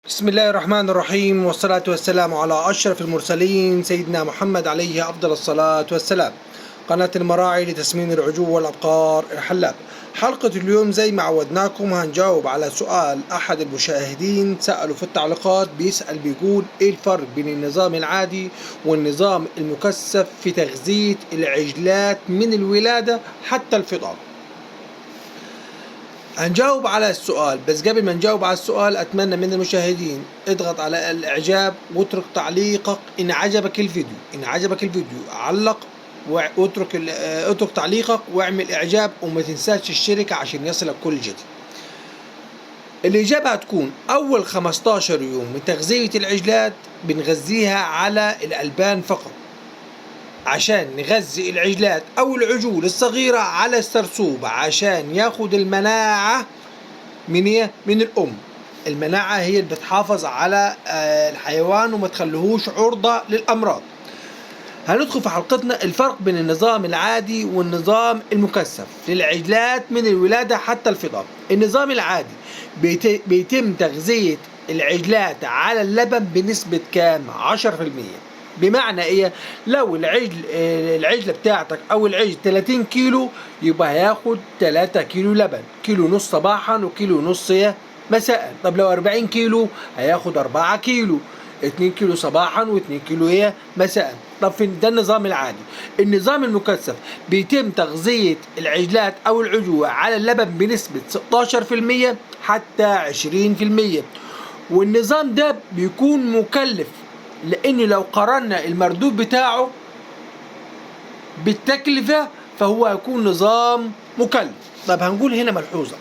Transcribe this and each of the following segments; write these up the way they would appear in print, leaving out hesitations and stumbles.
بسم الله الرحمن الرحيم، والصلاة والسلام على أشرف المرسلين سيدنا محمد عليه أفضل الصلاة والسلام. قناة المراعي لتسمين العجول والأبقار الحلاب. حلقة اليوم زي ما عودناكم هنجاوب على سؤال أحد المشاهدين سأله في التعليقات، بيسأل بيقول إيه الفرق بين النظام العادي والنظام المكثف في تغذية العجلات من الولادة حتى الفطام. هنجاوب على السؤال، بس قبل ما نجاوب على السؤال اتمنى من المشاهدين اضغط على الاعجاب واترك تعليقك ان عجبك الفيديو. ان عجبك الفيديو علق واترك اترك تعليقك واعمل اعجاب، وما تنساش تشترك عشان يصلك كل جديد. الاجابة هتكون اول 15 يوم من تغذية العجلات بنغذيها على الالبان فقط، عشان نغذي العجلات او العجول الصغيرة على السرسوب عشان ياخد المناعة من ايه؟ من الام. المناعة هي اللي بتحافظ على الحيوان وما تخليهوش عرضة للامراض. هندخل في حلقتنا الفرق بين النظام العادي والنظام المكثف للعجلات من الولادة حتى الفطام. النظام العادي بيتم تغذية العجلات على اللبن بنسبة كام؟ 10%. بمعنى ايه؟ لو العجلة بتاعتك او العجل 30 كيلو يبقى هياخد 3 كيلو لبن، كيلو نص صباحا وكيلو نص مساء. طب لو 40 كيلو هياخد 4 كيلو، 2 كيلو صباحا و2 كيلو ايه مساء. طب في ده النظام العادي. النظام المكثف بيتم تغذية العجلات او العجوة على اللبن بنسبة 16% حتى 20%، والنظام ده بيكون مكلف، لان لو قارنا المردود بتاعه بالتكلفة فهو هيكون نظام مكلف. طب هنقول هنا ملحوظة،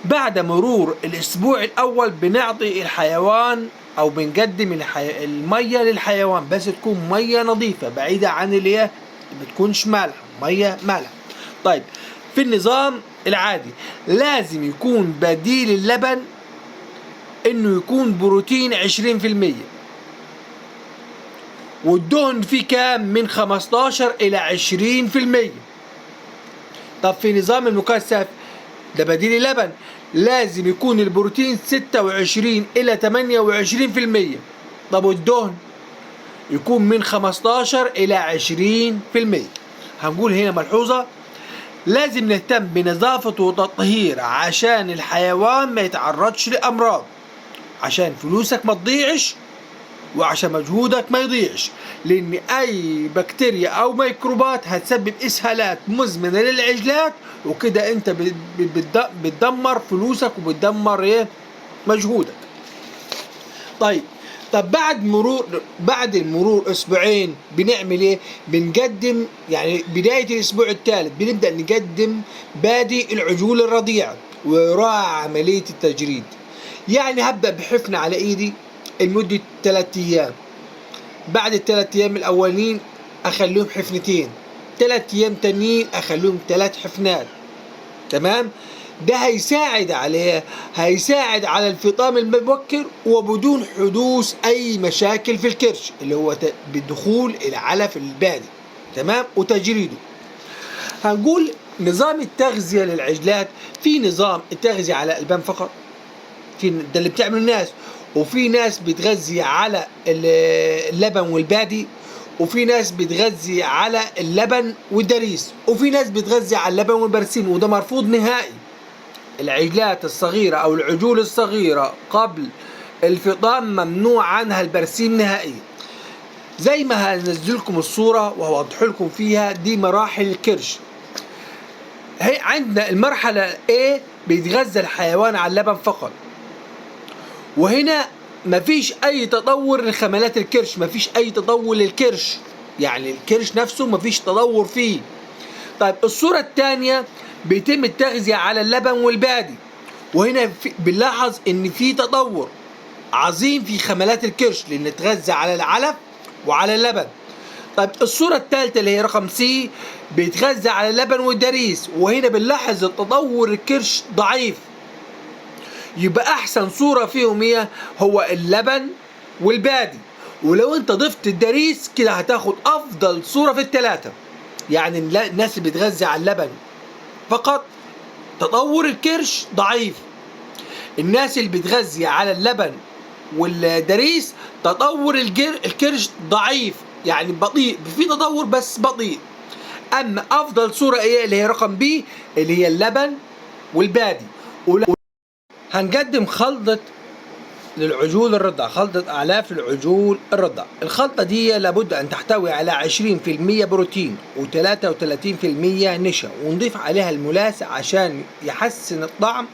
بعد مرور الاسبوع الاول بنعطي الحيوان او بنقدم المية للحيوان، بس تكون مية نظيفة بعيدة عن اللي هي بتكونش مالحة، مية مالحة. طيب في النظام العادي لازم يكون بديل اللبن انه يكون بروتين 20%، والدهن فيه كام؟ من 15 الى 20%. طب في نظام المكثف ده بديل اللبن لازم يكون البروتين 26 الى 28%. طب والدهن يكون من 15 الى 20%. هنقول هنا ملحوظة، لازم نهتم بنظافة وتطهير عشان الحيوان ما يتعرضش لأمراض، عشان فلوسك ما تضيعش وعشان مجهودك ما يضيعش، لان اي بكتيريا او ميكروبات هتسبب اسهالات مزمنة للعجلات، وكده انت بتدمر فلوسك وبتدمر ايه مجهودك. طب بعد المرور اسبوعين بنعمل ايه؟ بنقدم يعني بداية الاسبوع الثالث بنبدا نقدم بادي العجول الرضيعة ويراعى عملية التجريد. يعني هبدا بحفنه على ايدي لمدة 3 أيام، بعد الثلاث أيام الأولين أخليهم حفنتين، 3 أيام تانيين أخليهم 3 حفنات. تمام؟ ده هيساعد عليه، هيساعد على الفطام المبكر وبدون حدوث أي مشاكل في الكرش اللي هو بدخول العلف البادي. تمام؟ وتجريده. هنقول نظام التغذية للعجلات، في نظام التغذية على الألبان فقط، في ده اللي بتعمله الناس، وفي ناس بتغذي على اللبن والبادي، وفي ناس بتغذي على اللبن والدريس، وفي ناس بتغذي على اللبن والبرسيم، وده مرفوض نهائي. العجلات الصغيرة أو العجول الصغيرة قبل الفطام ممنوع عنها البرسيم نهائيا. زي ما هنزل لكم الصورة وهوضح لكم فيها، دي مراحل الكرش. هي عندنا المرحلة A بيتغذى الحيوان على اللبن فقط، وهنا مفيش اي تطور لخملات الكرش، مفيش اي تطور للكرش، يعني الكرش نفسه مفيش تطور فيه. طيب الصورة الثانية بيتم التغذية على اللبن والبادي، وهنا بنلاحظ ان في تطور عظيم في خملات الكرش لان اتغذى على العلف وعلى اللبن. طيب الصورة الثالثة اللي هي رقم سي بيتغذى على اللبن والدريس، وهنا بنلاحظ التطور الكرش ضعيف. يبقى احسن صورة فيهم هي هو اللبن والبادي، ولو انت ضفت الدريس كده هتاخد افضل صورة في الثلاثة. يعني الناس اللي بتغذي على اللبن فقط تطور الكرش ضعيف، الناس اللي بتغذي على اللبن والدريس تطور الكرش ضعيف، يعني بطيء، في تطور بس بطيء. اما افضل صوره ايه اللي هي رقم B اللي هي اللبن والبادي. هنقدم خلطه للعجول الرضع، خلطة أعلاف العجول الرضع. الخلطة دي لابد أن تحتوي على 20% بروتين و33% نشا، ونضيف عليها الملاس عشان يحسن الطعم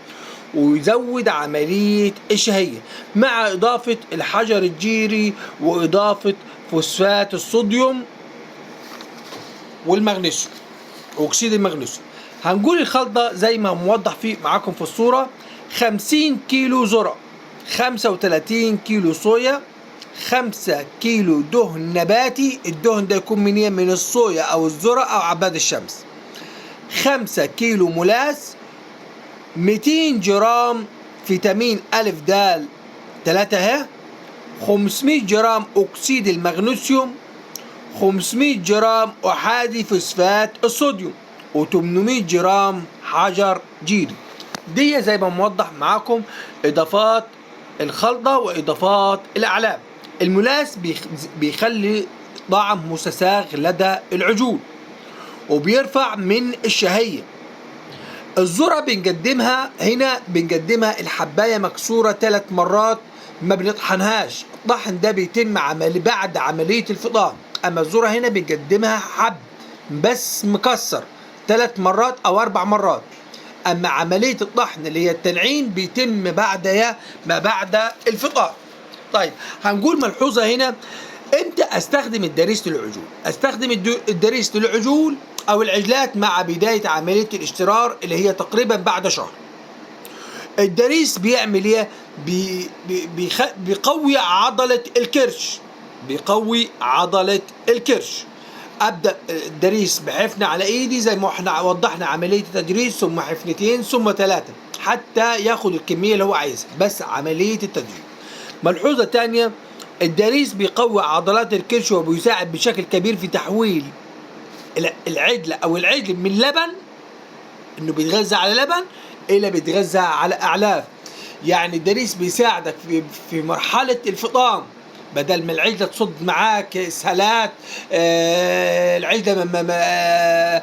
ويزود عملية الشهية، مع إضافة الحجر الجيري وإضافة فوسفات الصوديوم والمغنيسيوم وأكسيد المغنيسيوم. هنقول الخلطة زي ما موضح في معاكم في الصورة: 50 كيلو ذرة، 35 كيلو صويا، 5 كيلو دهن نباتي، الدهن ده يكون منين؟ من الصويا او الذرة او عباد الشمس، 5 كيلو ملاس، 200 جرام فيتامين ألف د 3 ه، 500 جرام أكسيد المغنيسيوم، 500 جرام أحادي فوسفات الصوديوم، و800 جرام حجر جيري. دي زي ما موضح معاكم إضافات الخلطة وإضافات الأعلاف. الملاس بيخلي طعم مستساغ لدى العجول وبيرفع من الشهية. الذرة بنقدمها هنا، بنقدمها الحباية مكسورة 3 مرات، ما بنطحنهاش، الطحن ده بيتم بعد عملية الفطام. أما الذرة هنا بنقدمها حب بس مكسر 3 مرات أو 4 مرات. أما عملية الطحن اللي هي التنعيم بيتم بعد ما بعد الفطام. طيب هنقول ملحوظة هنا: امتى استخدم الدريس للعجول؟ استخدم الدريس للعجول او العجلات مع بداية عملية الاشترار اللي هي تقريبا بعد شهر. الدريس بيعمل ايه؟ بيقوي عضلة الكرش، بيقوي عضلة الكرش. ابدا الدريس بحفنة على ايدي زي ما احنا وضحنا عملية التدريس، ثم حفنتين ثم 3 حتى ياخد الكمية اللي هو عايزها، بس عملية التدريس. ملحوظة تانية: الدريس بيقوي عضلات الكرش وبيساعد بشكل كبير في تحويل العجل او العجل من لبن، انه بيتغذى على لبن، الى بيتغذى على اعلاف. يعني الدريس بيساعدك في مرحلة الفطام، بدل ما العجلة تصد معاك اسهالات، العجلة ما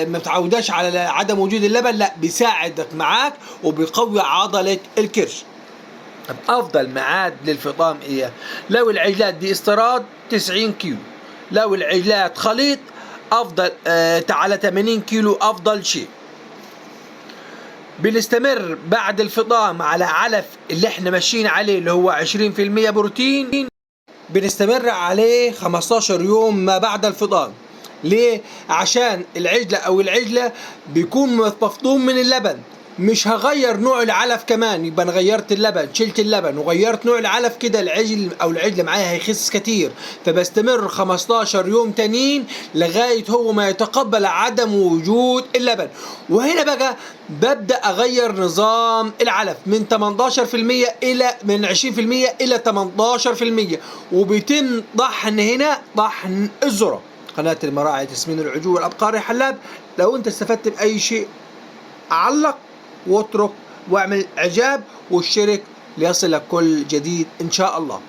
متعوداش على عدم وجود اللبن، لا بيساعدك معاك وبيقوي عضلة الكرش. طب افضل ميعاد للفطام ايه؟ لو العجلات دي استيراد 90 كيلو، لو العجلات خليط افضل على 80 كيلو افضل شيء. بنستمر بعد الفطام على علف اللي احنا ماشيين عليه اللي هو 20% بروتين، بنستمر عليه 15 يوم ما بعد الفطام. ليه؟ عشان العجلة او العجلة بيكون مفطوم من اللبن، مش هغير نوع العلف كمان، يبقى انا غيرت اللبن، شلت اللبن وغيرت نوع العلف، كده العجل او العجلة معايا هيخس كتير. فبستمر 15 يوم تانيين لغاية هو ما يتقبل عدم وجود اللبن. وهنا بقى ببدأ اغير نظام العلف من 18% الى من 20% الى 18%، وبيتم طحن هنا طحن الذرة. قناة المراعي تسمين العجول والأبقار حلاب. لو انت استفدت بأي شيء علق واترك واعمل اعجاب واشترك ليصلك كل جديد ان شاء الله.